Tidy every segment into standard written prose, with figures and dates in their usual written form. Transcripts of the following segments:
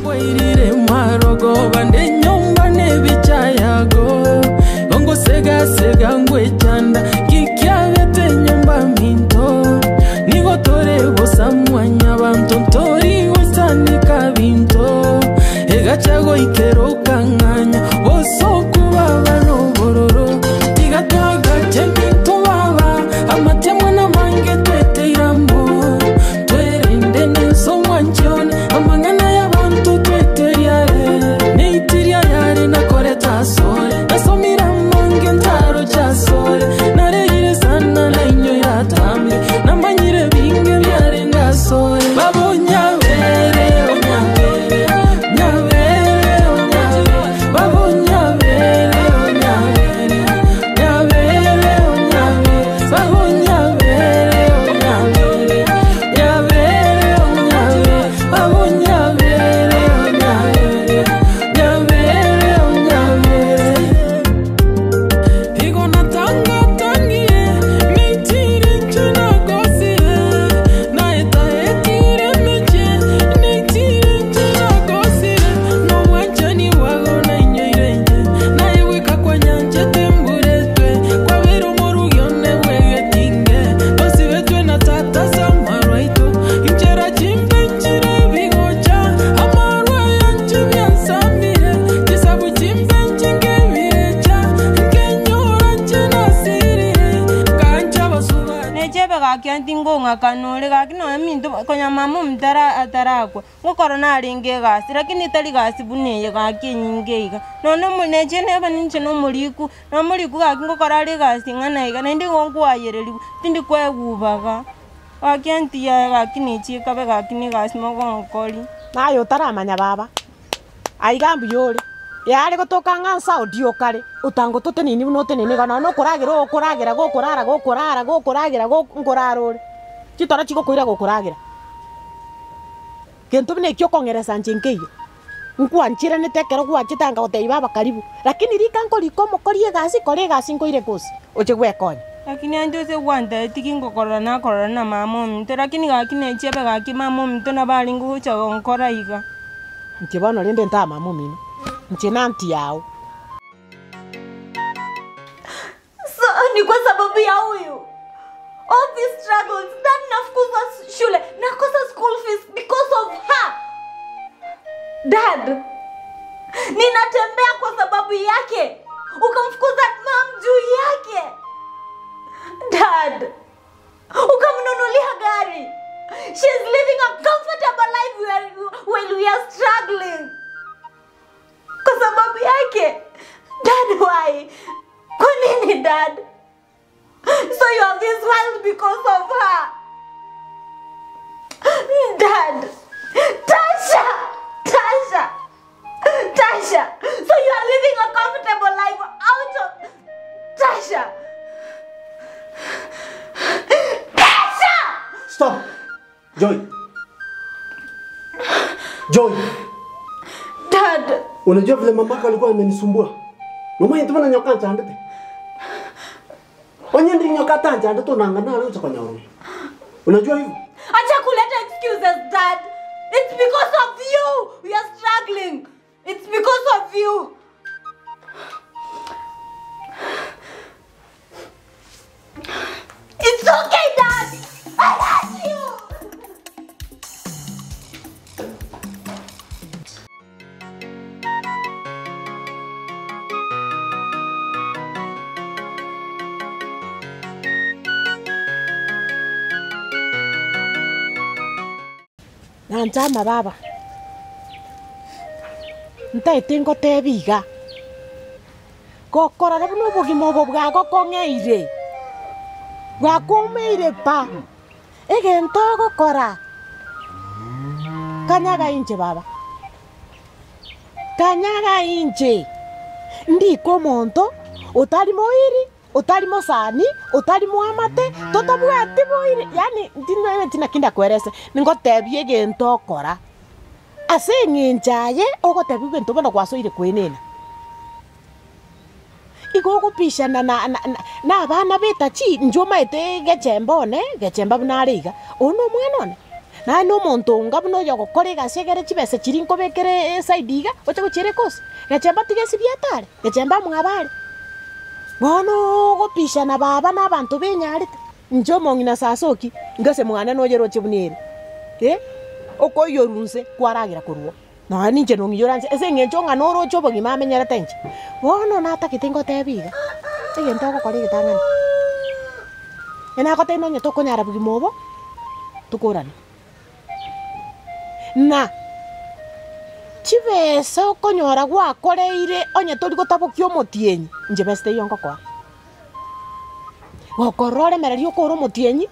Bwairire marogoba nenyomba nebichayago ongosegasega ngwechanda kikiabete nyomba minto nigo tore bosa mwanyabanto ntori goisanika binto egacha goikera okang'anya bosoku baba nobororo tiga twagache minto baba amatemwa namange tweteiramo twerinde nenso mwanchione amang'ana y'abantu tweteriare neitiria yare nakoreta asore nasomira mange ntaro chasore nareire sana nainyo yatamire namanyire binge byare ngasore babonyabere onyabere nyabere onyabere babonyabere onyabere nyabere onyabere babonyabere onyabere nyabere onyabere babonyabere onyabere nyabere onyabere Igo natanga tangie nitire chunagosire naeta etire meche nitire chunagosire no wanchani wago nainyoirenje naiweka kwa nyanje temburetwe kwabera omorugio nebwegetinge tosibetwe na tata samarwaito inchera chimbe nchire bigocha amarwa yanje byansambire chisabu chimbe nchingebirecha nkenyora nche nasirire kancha basuba Nechebe gaki anti ngong'akana ore gaki nonya minto konya mama omonto atarakwa, ngokora narenge egasi lakini tari gasi buna eye gaki enyinge iga. Nonya omo neche neba ninche na omoriku, na omoriku gaki ngokora are egasi ng'ana iga naende igo nkoayereriwa, tindi koegubaga. Gaki anti yaya gaki nechi ekabe gaki na egasi mogonkori. Naye otaramanya baba, aiga mbuya ore, yare gotoka ng'a nsa odio kare, otango toteneni buna otenene iga nonya na okoragera okoragera gokorara gokorara gokoragera go nkorara ore, chitoro chigokoira gokoragera. Gento buna ekio okong'eresa inche nkeiyo, nkwancheranete ekero gwachete anga gotebia baba karibu, lakini rika nkorika omokori egasi kora egasi nkoire gose, oche gwekonya. Lakini anche ase gwantebetie ki ngokorora nakorora na mama ominto, lakini gaki nechiebe gaki mama ominto nabo arenge gocha gonkora iga. Inche bono rende ntaa mama omino, inche na aunty yao. So ni kwa sababu ya huyu all these struggles dad nafukuzwa shule nakosa school fees because of her dad ninatembea kwa sababu yake ukamfukuza mam juu yake dad ukamnunulia gari she's living a comfortable life while- while we are struggling kwa sababu yake dad why kwa nini dad so you are this wild because of her dad tasha tasha tasha so you are living a comfortable life out of tasha tasha Stop! Joy. Joy, dad unajua vile mamako alikuwa amenisumbua. Mama yetu bana nyoka nchandete. Onye ndi nyoka ta nchandete unangana leo kwa nyauri. Unajua hivyo? Acha kuleta excuses dad. It's because of you we are struggling. It's because of you. It's okay dad. I hate you. Nanche amababa, ntaete ngotebia iga, gokorora buna obogima obo bwagokong'eire, bwakoumeire pa, egento ogokora, kanyaga inche baba, kanyaga inche, ndike omonto otari moiri, otari mosani, otari moamate, totabwati boiri, yaani ntinoebeti naki ndakoerese, ningotebia egento okora, ase eng'encho aye, ogotebiwa egento bono gwasoire koenena. Igo ogopishana na na na na abana beta chi, inche omaete gechemba one, gechemba buna are iga, oyo na omwana one. Naye na omonto onga buna oyo ogokora egasi egere chibesa chiria nkobekere eside iga, oche gochiera ekosi. Gechemba tiga esibie atare, gechemba mwabo are. Bono ogopishana baba na abanto benyarete, inche omong'ina Sasoki, ngase mwane noyeroche buna ere, eh, okoiyorwa inse kwaragera korwa oo. Nonya ninche nong'iyora inse ase eng'encho ng'a noroche obogima amenyerete inche. Bono natagete ngotebie iga, egento ogokora egetang'ani, enagotebia nonye tokonyara bogima obo, tokorane. Na chibesa okonyora gwakoreire onye tori gotabokia omotienyi, inche besa teiyo ngokoa. Gokorora oremereria okore omotienyi,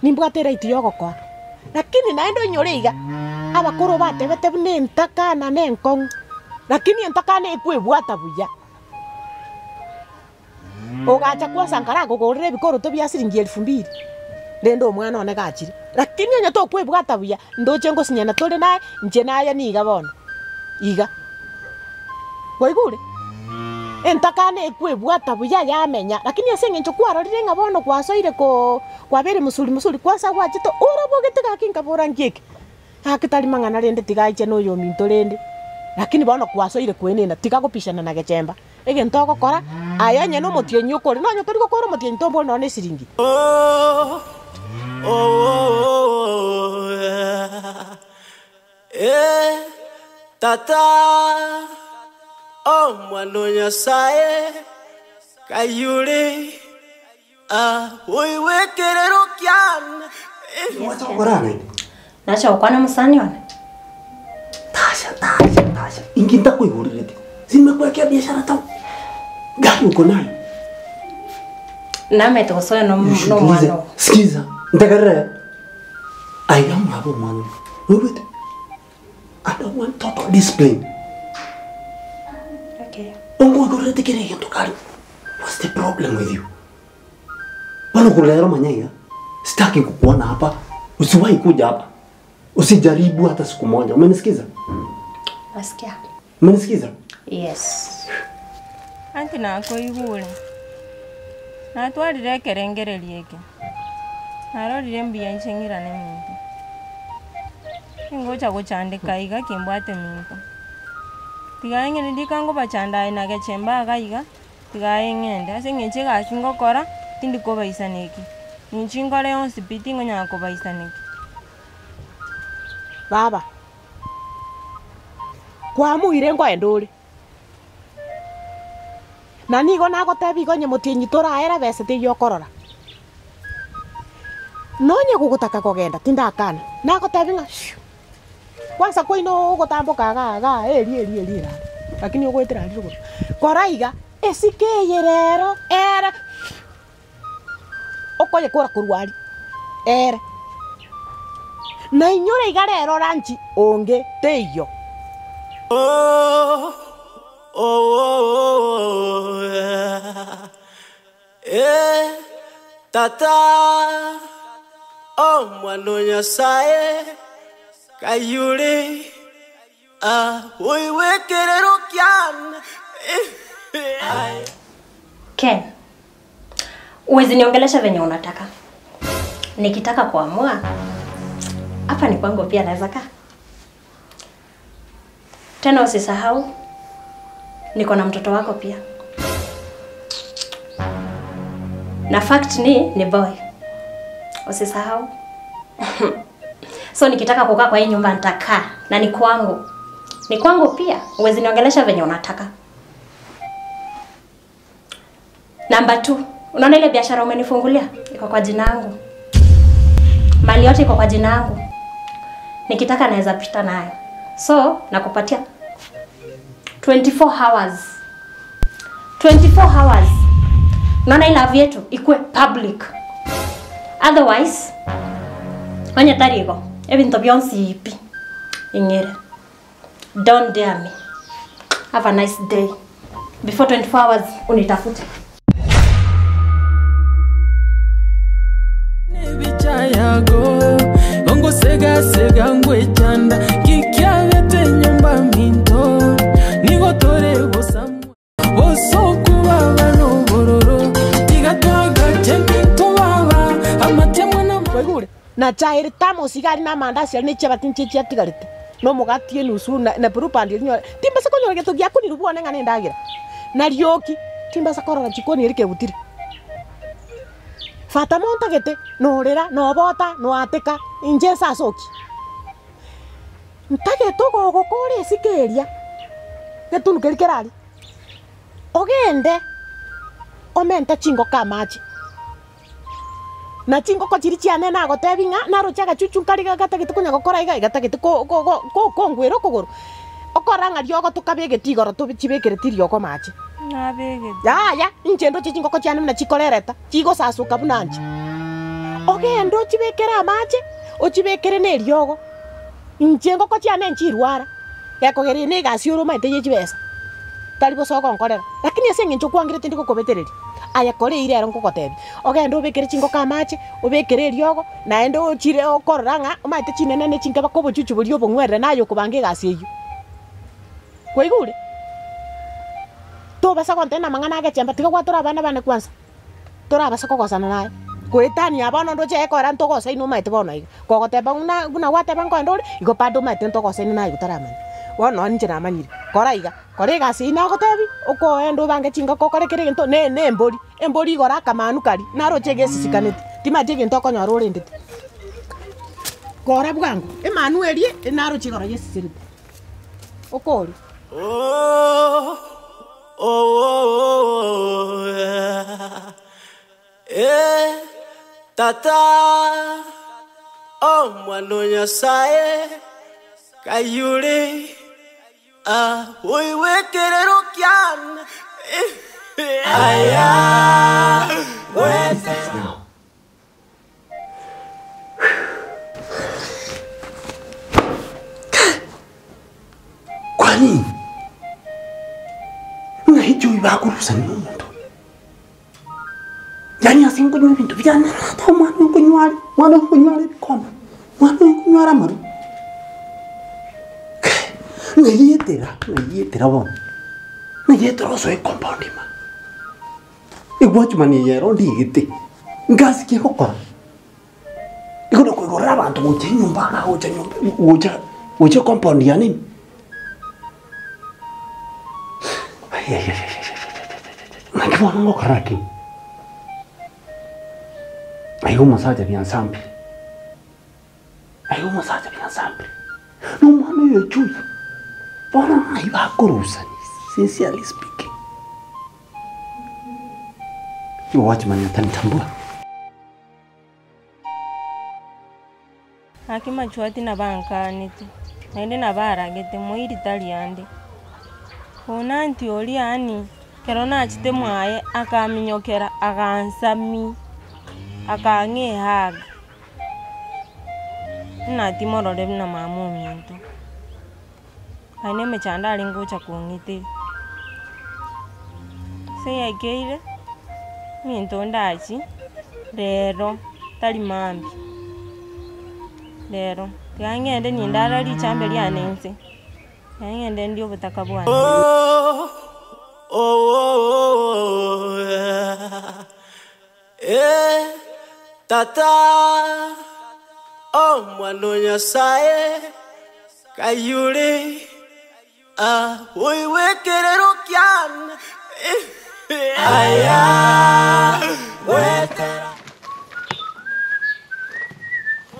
nimbwate eright ya ogokoa. Lakini naende oinyore iga, abakoro batebete buna entakana na enkong'u, lakini entakana ekwebwata buya. Ogacha kwansa nkarakogorera ebikoroto bia siringi elfu mbili, rende omwana one gachire. Lakini onye tokwebwata buya, ndoche ngosinyana tore naye, inche naye niga bono, iga. Kwaigure? Entakana ekwebwata buya yamenya, lakini ase eng'encho kwarorire ng'a bono gwasoire koo kwabeire musuri musuri kwansa gwachete orabogete gaki nkabora nki eke? Gaki tari mang'ana rende tiga aiche na oyominto rende, lakini bono kwasoire kwenena tiga gopishana na gechemba. Egento ogokora, aye onye nomotienyi okore, nonye tori gokora omotienyi tombore nonya nesiringi. Oh, oh, oh, yeah. Eh, tata, omwana o Nyasaye, kayure, ah, oigwe ekerero kiane. Mwacha gokora naende. Nacha gokwana omosani one. Tasha, Tasha, Tasha, inki ntakoigorerete? Simekuwekea biashara tau. Gari uko nayo. Namete gosoa You should nomwana listen. oo. Sikiza, ntegerere. Aiga mwabo omwana oyo. Oigwete? I don't want total discipline. Okay. Ongoigorerete kera egento kare. What's the problem with you? Bono korwa rero manya iga, sitaki kukuona hapa, usiwahi kuja hapa. Usijaribu hata siku moja. Umenisikiza? Nasikia. Umenisikiza? Yes. Anti nakoigure, natwarire ekerengererio eke, narorire mbuya inche ng'irane minto. Tingocha gochandeka iga kimbwate minto. Tiga eng'ende ndika ngobachanda aye na gechemba iga iga, tiga aye ng'ende ase eng'encho egasi ngokora, tindi kobaisaneki, ninche nkore yonsi pi tingonyara kobaisaneki. Baba, kwamoire nkoenda ore. Na nigo nagotebia iga onye motienyi toraera besa teiyo okorora. Nonye gogotaka kogenda tindakana, nagotebia ng'a shuu, kwansa kwaino ogotamboka igaa igaa eri eri eri erare, lakini ogoetera aria rogoro. Kora iga, esike eye rero ere okoyekora korwa aria, ere. Na inyore iga rero ranchi onge teiyo. Oh, oh, oh, yeah. Eh, tata, omwana o Nyasaye, kayure, ah, oigwe ekerero kiane. Aye. Ken, huwezi niongelesha venye unataka. Nikitaka kuamua hapa ni kwangu pia naweza kaa. Tena usisahau niko na mtoto wako pia. Na fact ni ni boy. Usisahau. So nikitaka kukaa kwa hii nyumba nitakaa na ni kwangu. Ni kwangu pia. Huwezi niongelesha venye unataka. Namba 2, unaona ile biashara umenifungulia? Iko kwa jina yangu. Mali yote iko kwa jina yangu. Nikitaka naweza pita nayo. So, nakupatia 24 hours. 24 hours. Unaona ile love yetu ikuwe public. Otherwise, onye tarigo, ebinto byonsi ipi. Ingere. Don't dare me. Have a nice day. Before 24 hours unitafute. Nebichayago ongosegasega ngwechanda kikiabete nyumba minto nigo tore bosamwa bosoku baba nobororo tigatwagache minto baba amatemwa na Waigure? Na chaere thermos iga aria na amandasi aria na echichabati inche chiatigarete, na omogati enusu na na blue band eria nyore, timbasa konyora gento giakonirwe bwane ng'a na endagera. Na rioki, timbasa korora chikoni eria kegutire. Fata montagete, norera, nobota, noateka, inche nsasoki. Ntagete ogogokora esiko eria, getunu keria kere aria, ogende omente chingoko amache. Na chingoko chiria chiane nagotebia ng'a naroche agachuchu nkare iga gatagete konya gokora iga, gatagete ko- ko- ko- ko- kongwera okogoro, okorora ng'a riogo tokabegeti igoro tobe chibekereti riogo amache. Nabegete. Yaya, inche ndoche chingoko chiane buna chikorereta, chigosasuka buna nche. Ogende ochibekere amache, ochibekere na eriogo, inche engoko chiane nchirwara, gekogera eye na egasi ore omanyete ye chibesa, tari bosa ogonkorera. Lakini ase eng'encho okwangire tindi gokobetereria, aye kora eyio rero nkogotebia, ogende obekere chingoko amache, obekere eriogo, naende ochire okorora ng'a omanyete chinene ne chinke mpaka obochuchu boria obong'werere naye okobanga egasi eyio. Kwaigure? Tobasa gontebia namang'ana agechemba, tiga gwatora abana bane kwanza. Torabase kogosana naye. Goetania bono ndoche ekora ntogosaine omanyete bono iga. Kogoteba buna buna gwateba nkoenda ore, igo bado omanyete ntogosaine naye otaramanya. Bono inche namanyire, kora iga, kora egasi eyio nagotebia, okoenda obange chingoko okore kera egento ne ne embori, embori igoro akamanu karia, naroche iga esisikaneti, timanyeti egento okonyora orendete. Kora bwango, emanu eria, naroche igoro yesiserete, okore. Oh, oh, oh, yeah. Eh, tata, omwana o Nyasaye, kayure, ah, oigwe ekerero kiane, aya, gwete. Now. Kwani ng'ai joy bakorusania omonto oyo? Yaani ase nkonywa ebinto biane rata omwana oyo nkonywa are, omwana oyo nkonywa are ebikombe, omwana oyo nkonywa are amarwa. Ng'ai etera, ng'ai etera bono, ng'ai etera osoe ecompound ime. Egwachumani eye ero ndigete, ngasi ki egokora? Igo nakoigorera abanto gocha enyomba igaa gocha nyomba gocha gocha ecompound yane ime. Naki bono ngokora lakini? Aiga omosacha biansambire, aiga omosacha biansambire, na omwana oyo Joy, bono ng'ai bakorusania sincerely speaking. Igo gwachimanya atanitambua. Gaki machwati nabankanete, naende nabaragete, moiri tari ande. Bono anti oria yaani ekero nachete mwaye akaminyokera agansamia, akang'a ehug, buna timorore buna mama ominto. Aye na emechando arenge gocha kong'iteria. Ase yaikeire, ebinto ndachie, rero, tari mambia, rero, tiga ng'ende nindara richambe riane inse, tiga ng'ende ndie obotaka bwane. Oh, oh, oh, yeah. Eh, tata, omwana o Nyasaye, kayure, ah, oigwe ekerero kiane, aya, gwetera.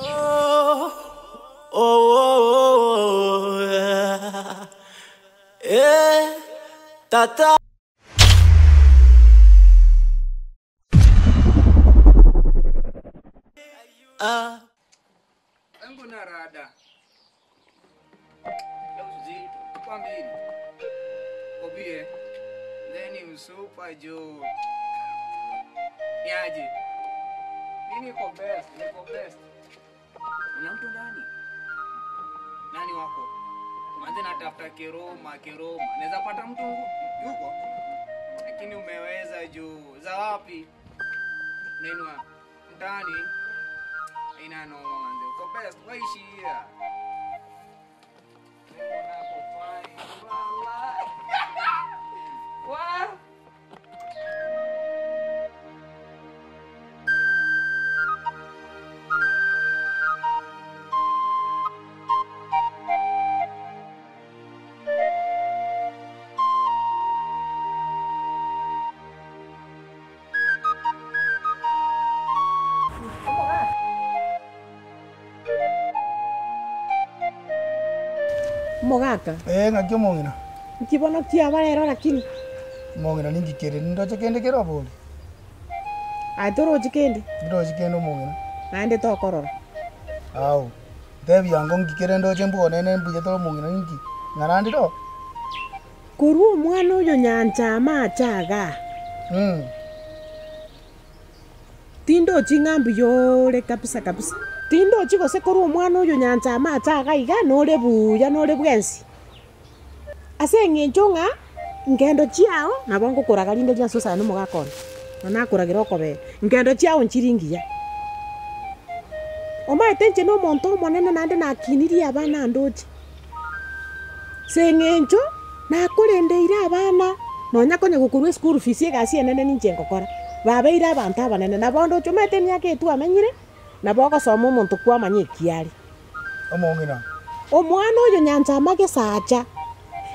Oh, oh, oh, yeah. Eh, tata. Ah. Mbona rada kwambiri obie then msupa juu niaje mi niko best niko best una mtu ndani nani wako manze natafuta kiroma kiroma naweza pata mtu yuko lakini umeweza juu za wapi nainwa mtaani ina noma manze uko best waishi here Mbona uko fine Wallah. Wah. Omogaka. Eh, ng'aki omong'ina? Nki bono kiaba rero lakini? Omong'ina ninki kere? Nindoche kende kere obori? Aye torochi kende? Nindochi kende omong'ina. Naende tokorora. Ao, ntebia ango nki kere ndoche mbwone ene mbuya tore omong'ina ninki? Ng'ana ndire oo? Korwa omwana oyo nyancha amache agaa. Tindochi ng'a mbuya ore kabisa kabisa. Tindochi gose korwa omwana oyo nyancha amache agaa iga nore buya nore bwensi. Ase eng'encho ng'a ngendo chiao nabo ngokoraga rinde riansi osane nomogaka one, na nakoragera okobee, ngendo chiao nchiri ngiya. Omanyete inche na omonto omonene naende nakinirie abana ndoche. Ase eng'encho nakorendeire abana, nonya konya gokorwa eschool fees egasi enene ninche ngokora, babeire abanto abanene. Nabo ndoche omanyete emiaka eye twamenyire, nabo ogosoma omonto kwamanya ekiare. Omong'ina. Omwana oyo nyancha amagesacha,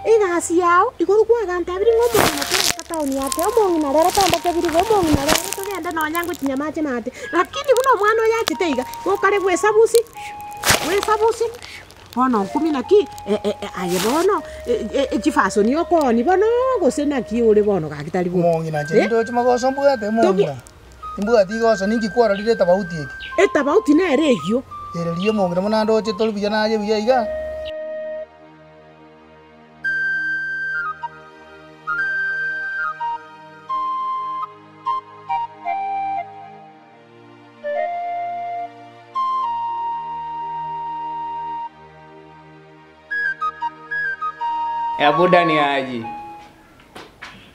egasi yao igoro kwagantebirie ng'a omong'ina torente town yake, omong'ina rero togende kebirigo, omong'ina rero togende nonya ngochia Nyamache maate. Lakini buna omwana oyo achete iga, gokare bwesabusi, bwesabusi, bono nkumia naki aye bono chifasoni okooni bono gose naki ore bono gaki tari bobe. Omong'ina inche nindoche magoso mbwate omong'ina. Timbwati igoso, ninki kwarorire etabauti eke? Etabauti nere eyio. Ere riria omong'ina buna ndoche tori buya naye buya iga. Ebuda ni aji.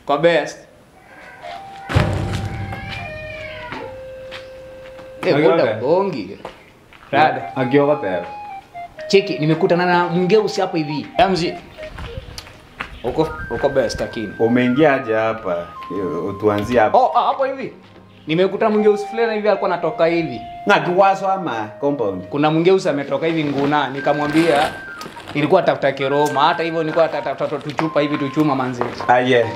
Kwa best. Eh, buda bongi. Rada. Akiogoteba. Cheki, nimekutana na mngeusi hapa hivi. Amzi. Uko uko best lakini. Umeingia aje hapa? Tuanzie hapa. Oh, ah, hapo hivi. Nimekuta mngeusi fulani hivi alikuwa anatoka hivi. Ng'akiwaso ama compound. Kuna mngeusi ametoka hivi nguna, nikamwambia nilikuwa tafuta kiroma, hata hivyo nilikuwa tafuta tuchupa hivi tuchuma manzi. Aye.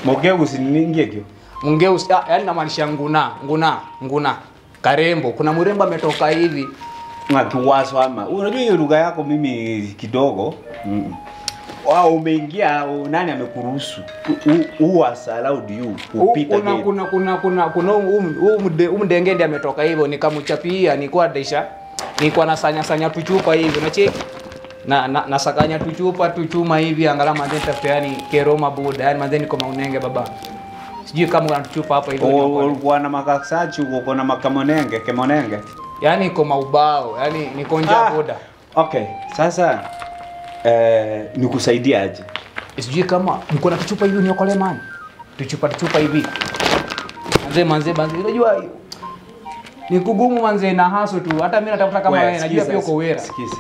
Mugeusi ni ngekio. Mngeusi, ah, yani namaanisha nguna, nguna, nguna. Karembo, kuna mrembo ametoka hivi. Ng'akiwaso ama. Unajua hiyo lugha yako mimi kidogo. Mm. Wao umeingia nani amekuruhusu? Who has allowed you kupita kuna gate? kuna kuna kuna kuna huu mdenge ndiye ametoka hivyo, nikamchapia, nilikuwa daisha, nilikuwa nasanya sanya tuchupa hivi, unacheki na, na nasakanya tuchupa tuchuma hivi angalau manze nitafute yani keroma buda, yani manze niko maunenge baba, sijui kama kuna tuchupa hapa hivi, Ulikuwa na makasachi uko na makamonenge kemonenge. yani iko maubao, yani niko nje buda. Okay, sasa nikusaidie aje? Sijui kama mko na tuchupa hivi niokole man. Tuchupa tuchupa hivi. Manze manze manze, unajua ni kugumu manze na haso tu. Hata mimi natafuta kama wewe, najua pia uko wera. Sikiza.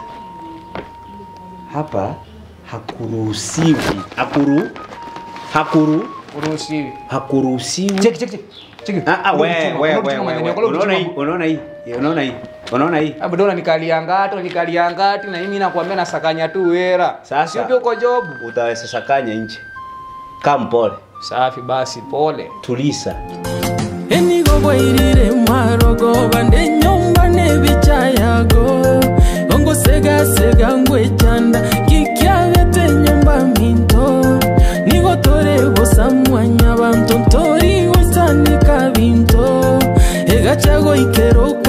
Hapa hakuruhusiwi. Hakuru hakuru Uruhusiwi. hakuruhusiwi. Cheki cheki cheki. Ah ah we we we we. Unaona hii? Unaona hii? Unaona hii? Unaona hii? Hapo ndio nikalia ngati, nikalia ngati na mimi nakwambia nasakanya tu wera. Sasa Sio pia uko job. Utaweza sakanya nje. Kaa mpole. Safi basi pole. Tulisa. Enigo bwairire marogoba ndenyomba nebichayago ongosegasega ngwechanda kikiabete nyomba minto nigo tore bosa mwanya banto ntori goisanika binto egachago ikero.